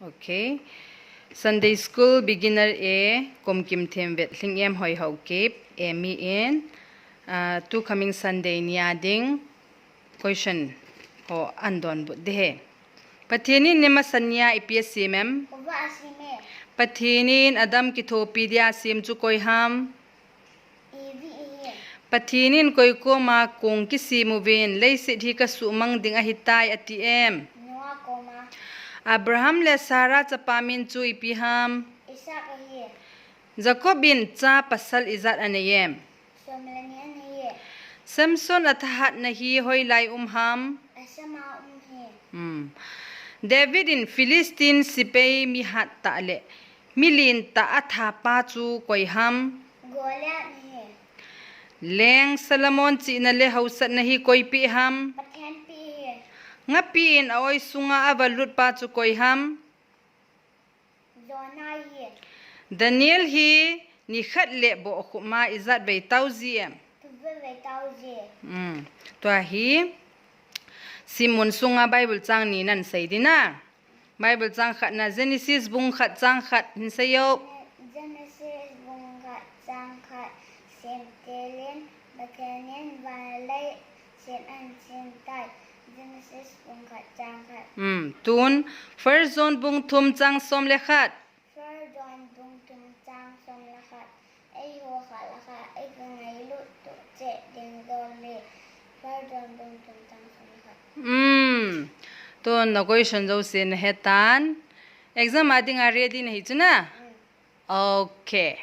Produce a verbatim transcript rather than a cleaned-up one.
Okay. Sunday School Beginner A, Kumkim Themvet, Lhingem Hoihaokip, Amy in, ah, tu coming Sunday nia ding question ho ahin donbut ding ahi. Pathen in ni masa nia ipi asem em? Hava asem e. Pathen in Adam kithopi dia asem chu koi ham? Eve ahi. Pathen in koi koma kong kisem uvin, leiset hi kasuhmang ding ahitai ati em? Noah koma. Abraham le Sarah chapa min chu ipi ham? Isaac ahi. Jacob in cha pasal ijat anei em? Som le ni anei e. Samson athahatna hi hoilai um ham? Asama um ahi. Hmm. David in Philistine sepai mihat tah le milen tah athapa chu koi ham? Goliath ahi. Leng Solomon chihna le hausatna hi koi peh ham? Pathen peh ahi. Ngapi in a-oi sunga avalutpa chu koi ham? Jonah ahi. Daniel hi nikhat le bohkhup ma ijat vei tao ji em? Thum vei tao ji. Hmm. Tua hi simmun sunga Bible chang ni nahin sei ding a. Bible chang khatna, Genesis bung khat chang khat hin sei o. Genesis bung khat chang khat, Semte lin Pathen in van le lei sem ahin sem tai. Genesis bung khat chang khat. Hmm, tun First John bung thum chang som le khat. First John bung thum chang som le khat. Eiho khat le khat eikingailut cheh ding jong le. First John bung thum chang som le khat. Hmm. Tun na question jouse nahe tan. Exam a dinga ready nahi chu na? Hmm. Okay.